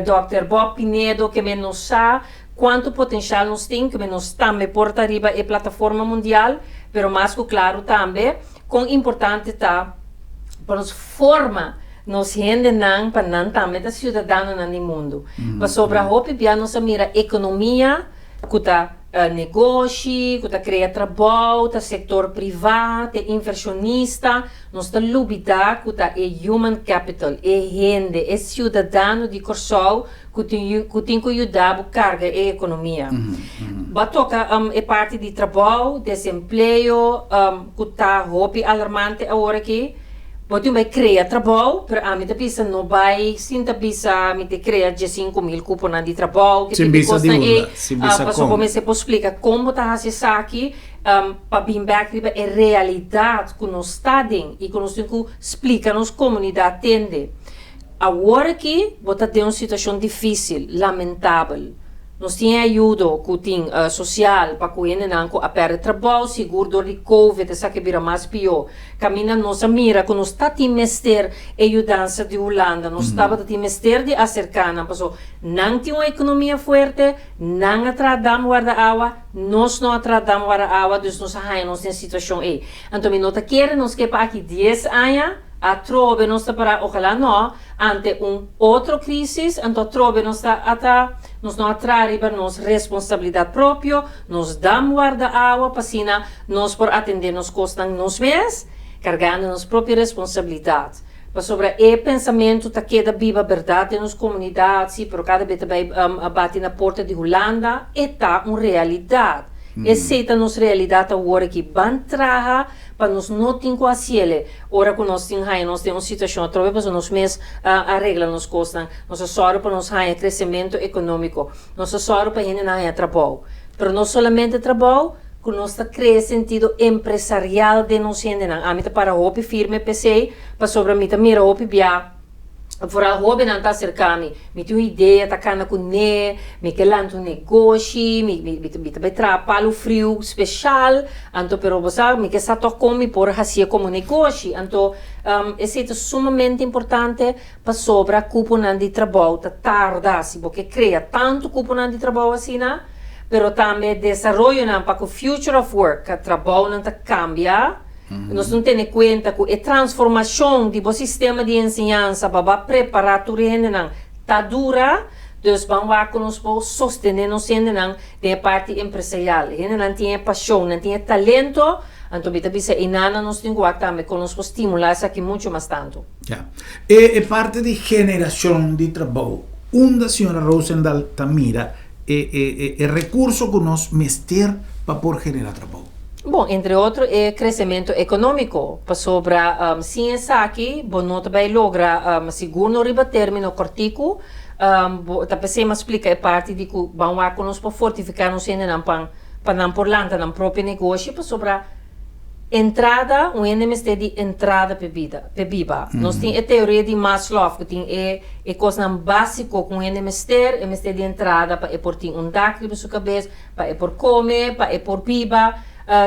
S2: dòkter Bob Pinedo, ke men nos sa kuantu potenshal nos tin, ke men nos tambe por ta riba e plataforma mundial, pero mas ku klaru tambe kon importante ta pa nos forma nos hendenan pa nan tambe ta siudadanonan di mundu. Pasobra hopi bia nos a mira ekonomia ku ta Negoshi ku ta krea trabou, ta sektor privá, te invershonista, nos ta lubidá ku ta e human capital, e hende, e siudadano di Kòrsou ku tin ku tin ku yuda bo karga e ekonomia. Bo a toka e parti di trabou, desempleo ku ta hopi alarmante awor aki. Bo tin bai krea trabou, pero ami ta bisa no bai sin ta bisa mi te krea 15.000 kuponan di trabou, ke
S1: Sin
S2: tipo di
S1: bisa di
S2: kosnan ei,
S1: unda, sin bisa
S2: pasobra bo
S1: kon.
S2: mester por splika kon bo ta hasi esaki, pa bin bèk riba e realidat ku nos ta den i ku nos tin ku splika nos komunidat tende. Awor aki bo ta den un situashon difísil, lamentabel. Nos tin e ayudo ku tin sosial pa ku hendenan ku a pèrdè trabou, sigur dor di covid esaki a bira mas pió. Kaminda nos a mira ku nos ta tin mester e yudansa di Hulanda, nos tabata tin mester di aserká nan paso nan tin un ekonomia fuerte, nan a traha dam warda awa, nos no a traha dam warda awa, dus nos a haña nos den situashon ei. Anto mi no ta kere nos ke pa aki dies aña atrobe nos ta pará, ojalá no, ante un otro crisis, anto atrobe nos ta ata, nos no a traha riba nos responsabilidad propio, nos dam warda awa pa asina nos por atende nos cosnan nos mes, cargando nos propio responsabilidad. Pasobra e pensamento ta keda biba berdad den nos comunidad, si, pero cada bes ta bay bati na porta di Hulanda, e ta un realidad. Esey ta nos realidad awor aki. Ban traha pa nos no tin ku hasiele ora ku nos tin haña nos den un situashon atrobe pasobra nos mes a regla nos kosnan, nos a sòru pa nos haña kresementu ekonómiko, nos a sòru pa hendenan haña trabou. Pero no solamente trabou, ku nos ta krea sentido empresarial den nos hendenan. Ami ta para hopi firme p'esei pasobra mi ta mira hopi bia. Vooral hóbennan ta aserká mi. Mi tin un idea, ta kana kuné, mi ke lanta un negoshi, mi mi mi ta bai traha palu friu speshal, anto pero bo sa mi ke sa tòg kon mi por hasié komo negoshi. Anto esei ta sumamente importante pasobra kuponan di trabou ta tarda. Si bo ke krea tantu kuponan di trabou asina, pero tambe desaroyonan pa ku future of work, trabounan ta kambia. Nos no tene kuenta ku e transformashon di bo sistema di enseñansa pa bo a prepará tur e hendenan ta dura, dus ban wak ku nos por sostené nos hendenan den e parti empresarial. E hendenan tin e pashon, nan tin e talento, anto mi ta bisa einanan nos tin ku wak tambe kon nos por stimulá esaki muchu mas tantu.
S1: Ya. E parti di generashon di trabou, unda señora Rozendal ta mira e e e rekurso ku nos mester pa por generá trabou?
S2: Bon, entre otro e kresementu ekonómiko, pasobra sin esaki bo no ta bai logra, sigur no riba término kòrtiku, Ta p'esei mi a splika e parti di ku ban wak ku nos por fortifiká nos hendenan pan pa nan por lanta nan propio negoshi pasobra entrada, un hende mester di entrada p'e bida, p'e biba. Nos tin e teoria di Maslow ku tin e e kosnan básiko ku un hende mester, e mester di entrada pa e por tin un dak riba su kabes, pa e por kome, pa e por biba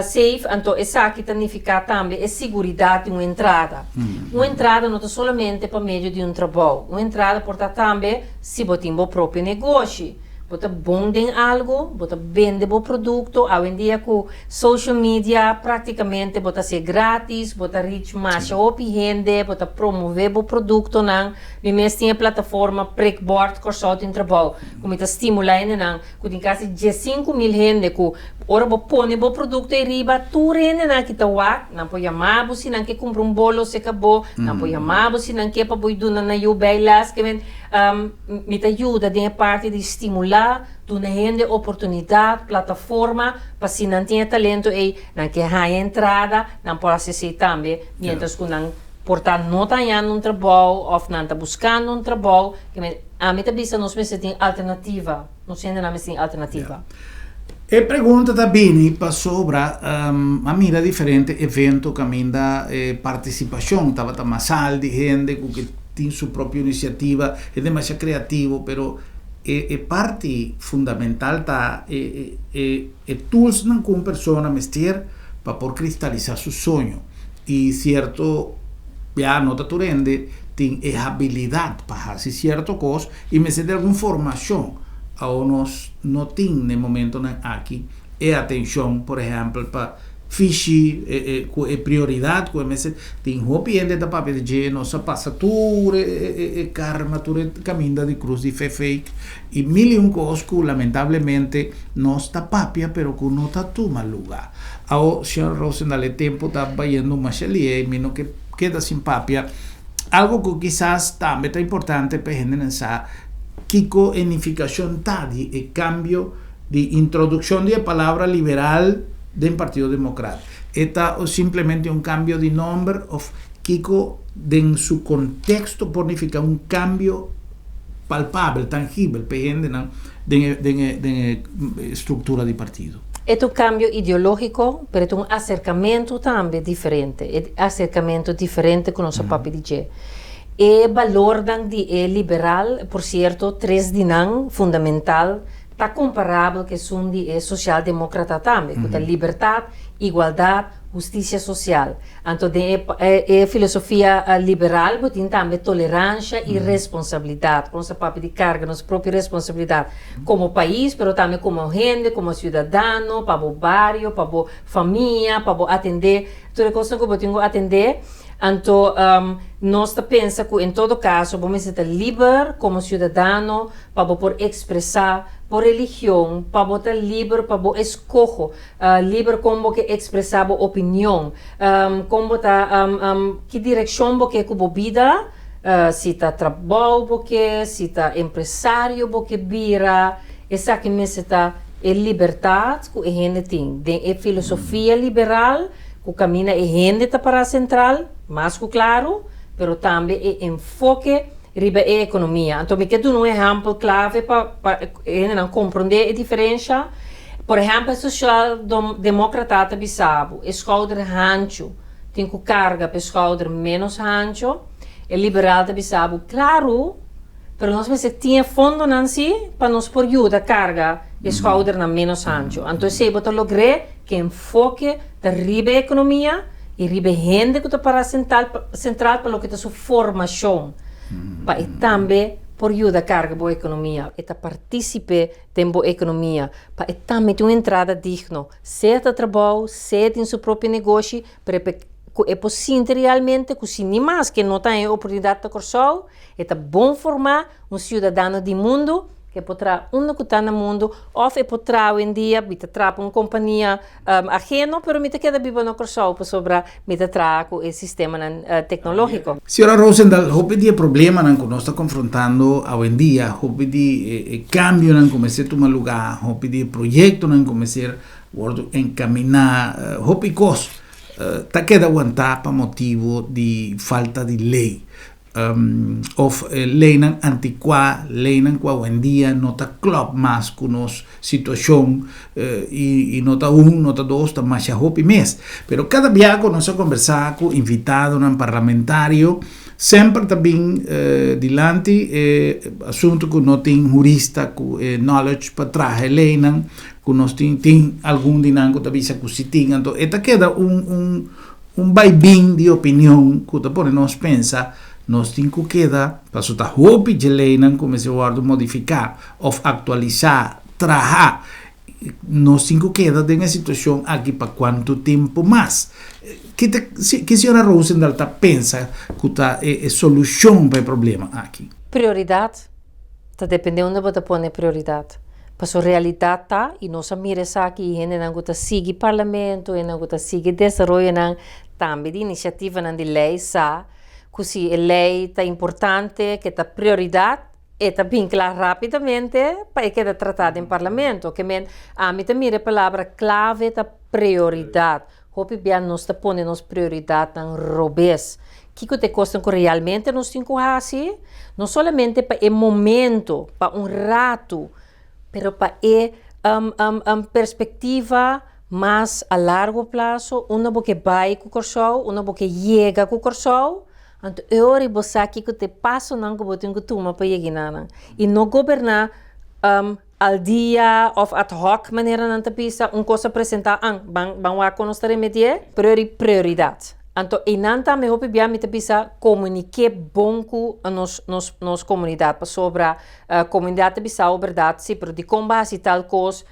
S2: safe, anto esaki ta nifiká tambe e siguridat di un entrada. Un entrada no ta solamente pa medio di un trabou, un entrada por ta tambe si bo tin bo propio negoshi. Bo ta bon den algu, bo ta bende bo produkto, awendia ku social media praktikamente bo ta hasié gratis, bo ta reach masha hopi hende, bo ta promové bo produktonan. Mi mes tin e plataforma Prikbord Kòrsou Tin Trabou ku mi ta stimulá hendenan ku tin kasi 15.000 hende ku ora bo pone bo produkto ei riba tur hendenan ki ta wak, nan por yama bo si nan ke kumpra un bolo seka bo, nan por yama bo si nan ke pa bo duna nan yu bijles. Mi ta yuda den e parti di stimulá, duna hende oportunidat, plataforma, pa si nan tin e talento ei, nan ke haña entrada, nan por hasi esei tambe, miéntras ku nan por ta no ta hañando un trabou òf nan ta buskando un trabou. Ami ta bisa nos mester tin alternativa, nos hendenan mester tin alternativa.
S1: E pregunta ta bini pasobra a mira diferente evento kaminda e partisipashon tabata masal di hende ku ke tin su propio inisiativa, e demasiado kreativo, pero e e parti fundamental ta e e e toolsnan ku un persona mester pa por kristalisá su soño i sierto ya no ta tur hende tin e habilidat pa hasi sierto kos i mester di algun formashon. Awor nos no tin na e momentonan aki e atenshon, por ehèmpel, pa fishi ku e prioridat ku e mester tin. Hopi hende ta papia di dje, nos a pasa tur e karma, tur e kaminda di krus di fe fake i mil i un kos ku lamentablemente nos ta papia pero ku no ta tuma lugá. Awor, señor Rosendal, e tempu ta bayendo masha lié i mi no ke keda sin papia. Algo ku kisas tambe ta importante pa e hendenan sa kiko e nifikashon ta di e kambio di introdukshon di e palabra liberal den Partido Demokrat. E ta simplemente un kambio di nòmber òf kiko den su konteksto por nifiká un kambio palpabel, tangibel pa e hendenan den e den e den e struktura di partido?
S2: E ta un kambio ideológiko, pero e ta un aserkamentu tambe diferente, e aserkamentu diferente ku nos a papia di dje. E balornan di e liberal, por sierto, tres di nan fundamental ta komparabel ku esun di e sosialdemókrata tambe, ku ta libertat, igualdat, hustisia sosial. Anto den e e filosofia liberal bo tin tambe toleransha i responsabilidat. Nos a papia di karga nos propio responsabilidat komo pais, pero tambe komo hende, komo siudadano, pa bo bario, pa bo famia, pa bo atendé tur e kosnan ku bo tin ku atendé. Anto nos ta pensa ku en todo kaso bo mester ta liber komo siudadano pa bo por ekspresá bo religion, pa bo ta liber pa bo eskoho. Liber kon bo ke ekspresá bo opinion, kon bo ta, ki direkshon bo ke ku bo bida, si ta trabou bo ke, si ta empresario bo ke bira, esaki mester ta e libertat ku e hende tin. Den e filosofia liberal ku kaminda e hende ta pará sentral, mas ku klaru, pero tambe e enfoke riba e ekonomia. Anto mi ke duna un ehèmpel klave pa pa e hendenan komprondé e diferensha. Por ehèmpel, e sosialdemókrata ta bisa bo, e skouder hanchu tin ku karga pa e skouder ménos hanchu. E liberal ta bisa bo, klaru, pero nos mester tin e fondonan sí pa nos por yuda karga e skoudernan ménos hanchu. Anto esei bo ta logr'é ku e enfoke ta riba e ekonomia i riba e hende ku ta pará sentral pa loke ta su formashon, pa e tambe por yuda karga bo ekonomia. E ta partísipe den bo ekonomia pa e tambe tin un entrada digno, sea ta trabou, sea tin su propio negoshi, pero e ku e por sinti realmente ku si ni maske no ta e oportunidat ta Kòrsou, e ta bon formá, un siudadano di mundu, ku e por traha unda ku ta na mundu, òf e por traha awendia, mi ta traha pa un kompania Ajeno, pero mi ta keda biba na Kòrsou pasobra mi ta traha ku e sistemanan teknológiko.
S1: Señora Rosendal, hopi di e problemanan ku nos ta konfrontando awendia, hopi di e kambionan ku mester tuma lugá, hopi di e proyektonan ku mester wòrdu enkaminá, hopi kos ta keda wantá pa motibu di falta di lei. Of leynan anticuá, leynan cu awendia no ta klop mas cu nos situacion y no ta un, no ta dos, ta masha hopi mes. Pero cada bia cu nos a conversa cu invitadonan parlamentario, semper ta bin dilanti e asunto cu no tin hurista cu e knowledge pa traha e leynan, cu nos tin, tin algun di nan cu ta bisa cu si tin, anto e ta keda un un Un baibin di opinion ku ta pone nos pensa, nos tin ku keda, paso ta hopi dje leinan ku mester wòrdu modifiká òf aktualisá, traha. Nos tin ku keda den e situashon aki pa kuantu tempu mas? Ki ta ki señora Rozendal ta pensa ku ta e solushon pa e problema aki?
S2: Prioridat ta depende unda bo ta pone prioridat. Paso realidat ta, i nos a mira esaki i hendenan ku ta sigui parlamento, hendenan ku ta sigui desaroyonan tambe di inisiativanan di lei sa ku si e lei ta importante, ke ta prioridat, e ta bin kla rapidamente pa e keda tratá den parlamento. Ke men, ami ta mira e palabra klave ta prioridat. Hopi bia nos ta pone nos prioridatnan robes. Kiko ta e kosnan ku realmente nos tin ku hasi? No solamente pa e momento, pa un ratu, pero pa e perspektiva mas a largo plaso, unda bo ke bai ku Kòrsou, unda bo ke yega ku Kòrsou. Anto e ora bo sa kiko ta e pasonan ku bo tin ku tuma pa yega enanan. I no goberná Al dia of ad hoc manera nan ta bisa, un cos a presenta an, ban ban wak con nos ta remedi'e, priori prioridad. Anto eynan tambe hopi bia mi ta bisa comunique bon cu nos nos nos comunidad pasobra comunidad ta bisa bo berdad si pero dicon bo a haci tal cos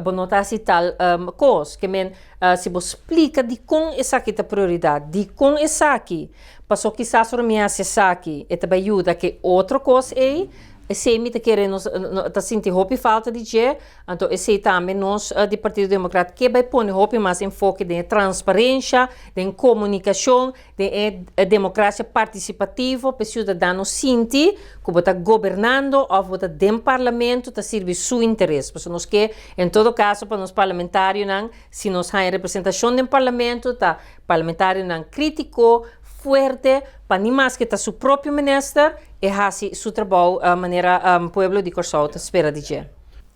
S2: bo no ta haci tal cos ke men si bo splica dicon esaki ta prioridad dicon esaki paso kisas ora mi haci esaki e ta bay yuda ke otro cos ey Esei mi ta kere nos ta sinti hopi falta di dje, anto esei tambe nos di Partido Democrat ke bai pone hopi mas enfoke den e transparencia, den comunicacion, den e democracia participativo pa e ciudadano sinti cu bo ta gobernando of bo ta den parlamento ta sirbi su interes. Pasobra nos ke en todo caso pa nos parlamentarionan si nos haña representacion den parlamento ta parlamentarionan critico, fuerte, pa ni maske ta su propio minister, e hasi su trabou manera pueblo di Kòrsou ta spera di dje.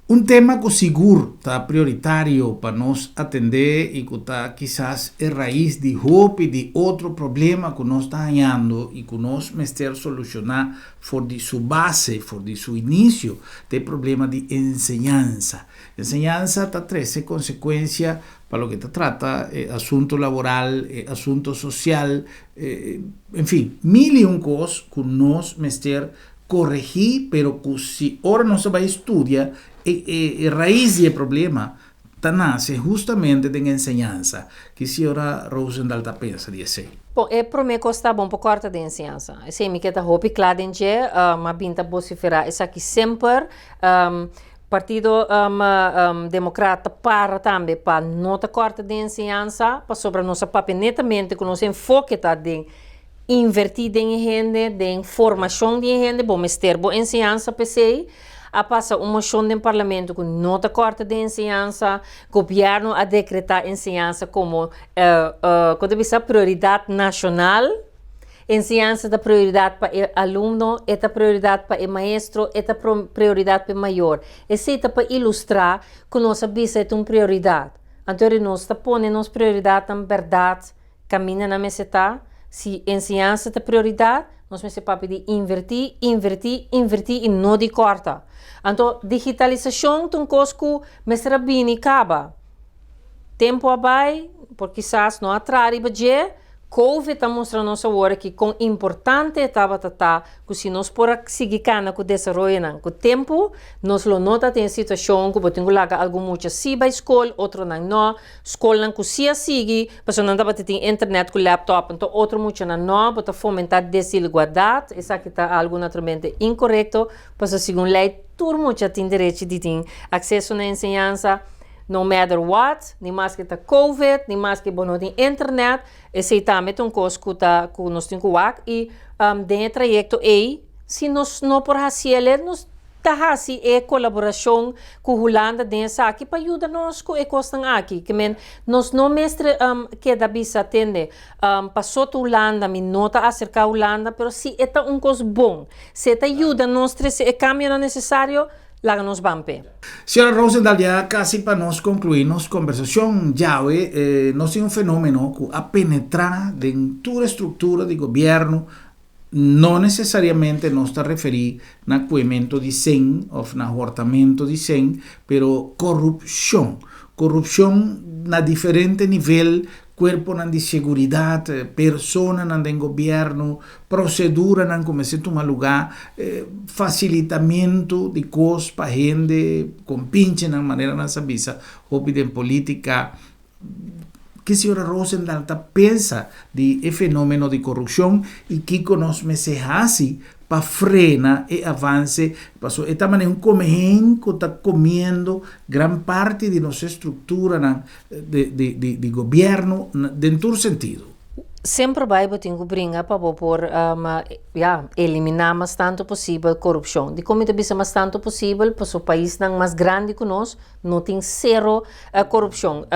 S1: Un tema ku sigur ta prioritario pa nos atendé i ku ta kisas e rais di hopi di otro problema ku nos ta hañando i ku nos mester solushoná for di su base, for di su inisio, ta e problema di enseñansa. Enseñansa ta trese konsekuensia pa loke ta trata e asunto laboral, e asunto sosial, en fin, mil i un kos ku nos mester koregí, pero ku si ora nos ta bai studia e e rais di e problema ta nase hustamente den enseñansa. Ki señora Rozendal ta pensa di esei?
S2: Bon, e promé kos ta bon pa kòrta den enseñansa. Esei mi ke ta hopi kla den dje, m'a bin ta bosiferá esaki semper. Partido Democrat ta para tambe pa no ta corta den enseñansa, pasobra nos a papia netamente cu nos enfoke ta den inverti den e hende, den formacion di e hende, bo mester bo enseñansa p'esey. A pasa un mocion den Parlamento cu no ta corta den enseñansa, Gobierno a decreta enseñansa como, con ta bisa, prioridad nacional. Enseñansa ta prioridat pa e alumno, e ta prioridat pa e maestro, e ta prioridat pa e mayor. Esei ta pa ilustrá ku nos a bisa e ta un prioridat. Anto eri nos ta pone nos prioridatnan bèrdat kaminda nan mester ta. Si enseñansa ta prioridat, nos mester papia di invertí, invertí, invertí i no di kòrta. Anto digitalisashon ta un kos ku mester a bini kaba. Tempu a bai, por kisas no a traha riba dje. Covid ta mustra nos awor aki kon importante e tabata ta ku si nos por a sigui kana ku desaroyonan ku tempu, nos lo no ta den e situashon ku bo tin ku laga algun mucha si bai skol, otronan no, skolnan ku si a sigui pasobra nan tabata tin internet ku laptop anto otro muchanan no, bo ta fomentá desilguadat, esaki ta algu naturalmente inkorekto pasobra segun lei tur mucha tin derechi di tin akseso na enseñansa. No matter what, ni maske ta covid, ni maske bo no tin internet, esei tambe ta un kos ku ta ku nos tin ku wak i den e trayekto ei si nos no por hasiel nos Ta hasi e kolaborashon ku Hulanda den esaki pa yuda nos ku e kosnan aki. Ke men nos no mester keda bisa tende paso ta Hulanda mi no ta aserka Hulanda pero si e ta un kos bon, si e ta yuda nos trese e kambionan nesesario laga nos ban p'e.
S1: Señora Rozendal ya kasi pa nos konkluí nos kombersashon djawe nos tin un fenomeno ku a penetrá den tur e struktura di gobièrnu. No necesariamente nos ta referí na cuemento di cen of na hortamento di cen, pero corupcion. Corupcion na diferente nivel, cuerponan di seguridad, personanan den gobierno, proceduranan cu mester tuma lugar, facilitamento di cos pa hende, compinchenan manera nan sa bisa hopi den politica. Ke señora Rozendal ta pensa di e fenomeno di korupshon i kiko nos mester hasi pa frena e avanse? Pasobra e ta manera un komehen ku ta komiendo gran parti di nos estrukturanan di gobièrnu den tur sentido.
S2: Semper bai bo tin ku bringa pa bo por ya eliminá mas tantu posibel korupshon. Dikon mi ta bisa mas tantu posibel? Pasobra paisnan mas grandi ku nos No tin sero korupshon.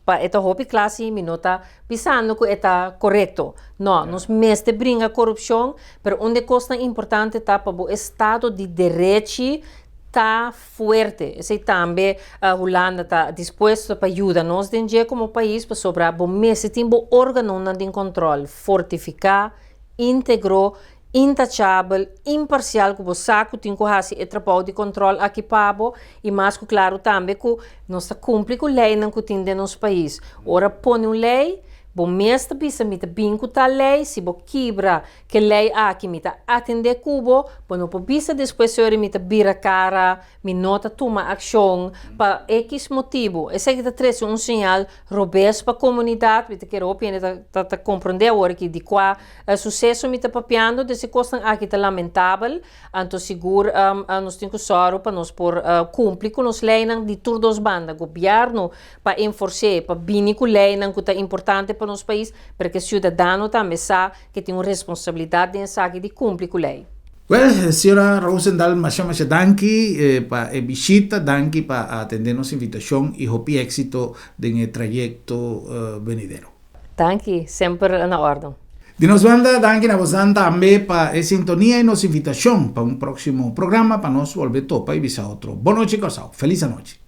S2: Pa e ta hopi kla si mi no ta bisando ku e ta korekto. No, nos mester bringa korupshon, pero un di e kosnan importante ta pa bo estado di derechi ta fuerte. Esei tambe Hulanda ta dispuesto pa yuda nos den dje komo pais pasobra bo mester tin bo organonan di kòntròl fortifiká, íntegro intachabel, imparcial cu bo sa cu tin cu haci e trabou di control aki pa bo y mas cu claro tambe cu nos ta cumpli cu leynan cu tin den nos pais. Ora pone un ley, bo mes ta bisa mi ta bin cu tal ley, si bo kibra ke ley aki mi ta atende cu bo, bo no por bisa despues ora mi ta bira cara, mi no ta tuma accion pa X motibu. Esaki ta trece un señal robes pa comunidad, mi ta kere hopi hende ta ta ta comprende awor aki di cua suceso mi ta papiando, des e cosnan aki ta lamentabel, anto sigur nos tin cu sòru pa nos por cumpli cu nos leynan di tur dos banda, gobierno pa enforce, pa bini cu leynan cu ta importante pa nos pais, pero cu e ciudadano tambe sa cu tin un responsabilidad den esaki di cumpli cu ley.
S1: Well, señora Rozendal, masha masha danki pa e bishita, danki pa atende nos invitacion y hopi exito den e trayecto venidero.
S2: Danki, semper na orden.
S1: Di nos banda, danki na bosnan tambe pa e sintonia y nos invitacion pa un proximo programa pa nos bolbe topa y bisa otro. Bon nochi Curaçao, feliz anochi.